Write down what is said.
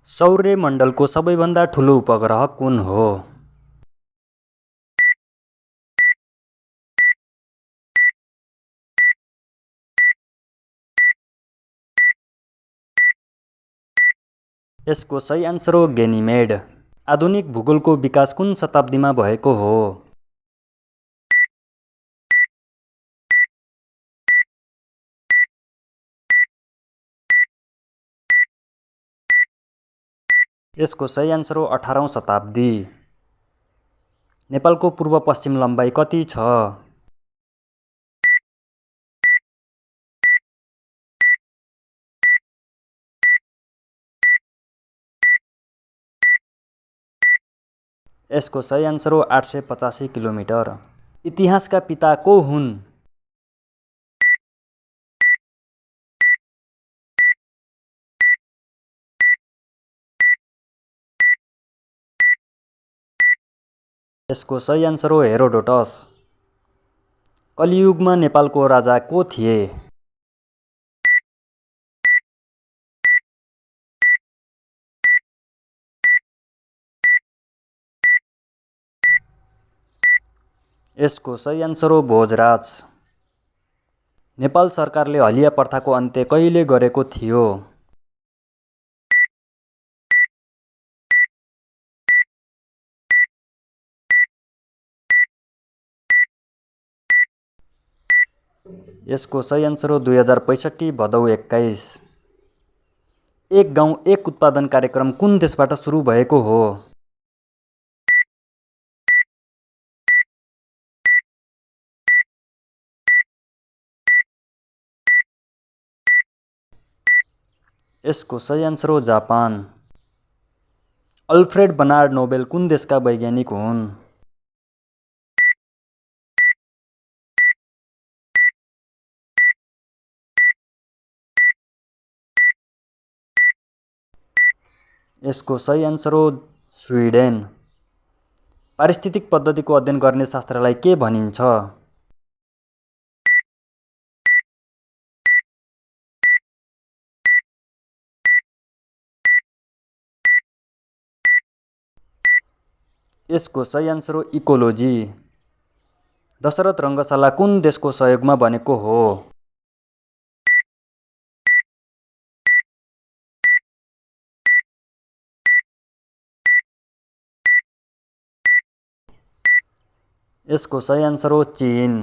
सौर्यमण्डलको सबैभन्दा ठुलो उपग्रह कुन हो? यसको सही आन्सर हो गेनिमेड। आधुनिक भूगोलको विकास कुन शताब्दीमा भएको हो? यसको सही आन्सर हो 18औं शताब्दी। नेपालको पूर्व पश्चिम लम्बाइ कति छ? यसको सही आन्सर हो 885 किलोमिटर। इतिहासका पिता को हुन्? यसको सही आन्सर हो हेरोडोटस। कलियुगमा नेपालको राजा को थिए? यसको सही आन्सर हो भोजराज। नेपाल सरकारले हलिया प्रथाको अन्त्य कहिले गरेको थियो? यसको सही आन्सर हो 2065 भदौ 21। एक गाउँ एक उत्पादन कार्यक्रम कुन देशबाट सुरु भएको हो? यसको सही आन्सर हो जापान। अल्फ्रेड बर्नार्ड नोबेल कुन देशका वैज्ञानिक हुन्? यसको सही आन्सर हो स्विडेन। पारिस्थितिक पद्धतिको अध्ययन गर्ने शास्त्रलाई के भनिन्छ? यसको सही आन्सर हो इकोलोजी। दशरथ रङ्गशाला कुन देशको सहयोगमा बनेको हो? यसको सही आन्सर हो चीन।